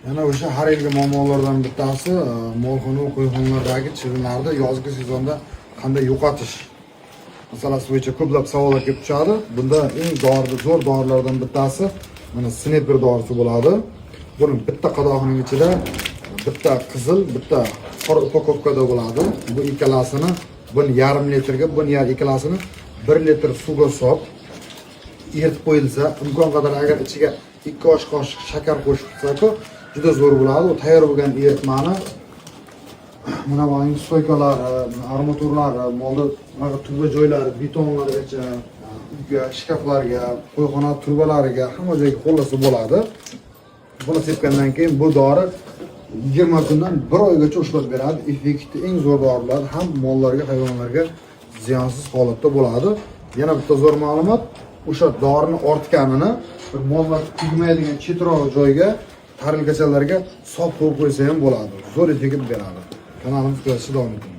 Yana o'sha har yilgi muammolardan bittasi molxona va qo'yxonalardagi chivinlarni yozgi sezonda qanday yo'qotish masalasi bo'yicha ko'plab savollar kelib tushadi. Bunda eng dori, zo'r dorilardan bittasi mana Sneper dorisi bo'ladi. Buni bitta qadoqning ichida bitta qizil, bitta qora упаковка da bo'ladi. Bu ikkalasini, buni yarim litrga, buni ikkalasini 1 litr suvga solib eritib qo'yilsa, imkon qadar agar ichiga 2 osh qoshiq shakar qo'shib tutsa-ku, juda zo'r bo'ladi. U tayyor bo'lgan eritmani mana bu стойка lari, armaturlari, molda bunaqa turba joylari, betonlargacha, uyga, shkaflarga, qo'yxona turbalariga, hamma joyga qo'llasa bo'ladi. Buni sepgandan keyin bu dori 20 kundan 1 oygacha ushlab beradi. Effekti eng zo'r dorilar, ham mollarga, hayvonlarga ziyonsiz holatda bo'ladi. Yana bitta zo'r ma'lumot, o'sha dorini ortganini bir mollar tegmaydigan chetroq joyga, tarelkachalarga solib qo'yib qo'ysa ham bo'ladi. Zo'r effekt beradi. Kanalimizni kuzatishda davom eting.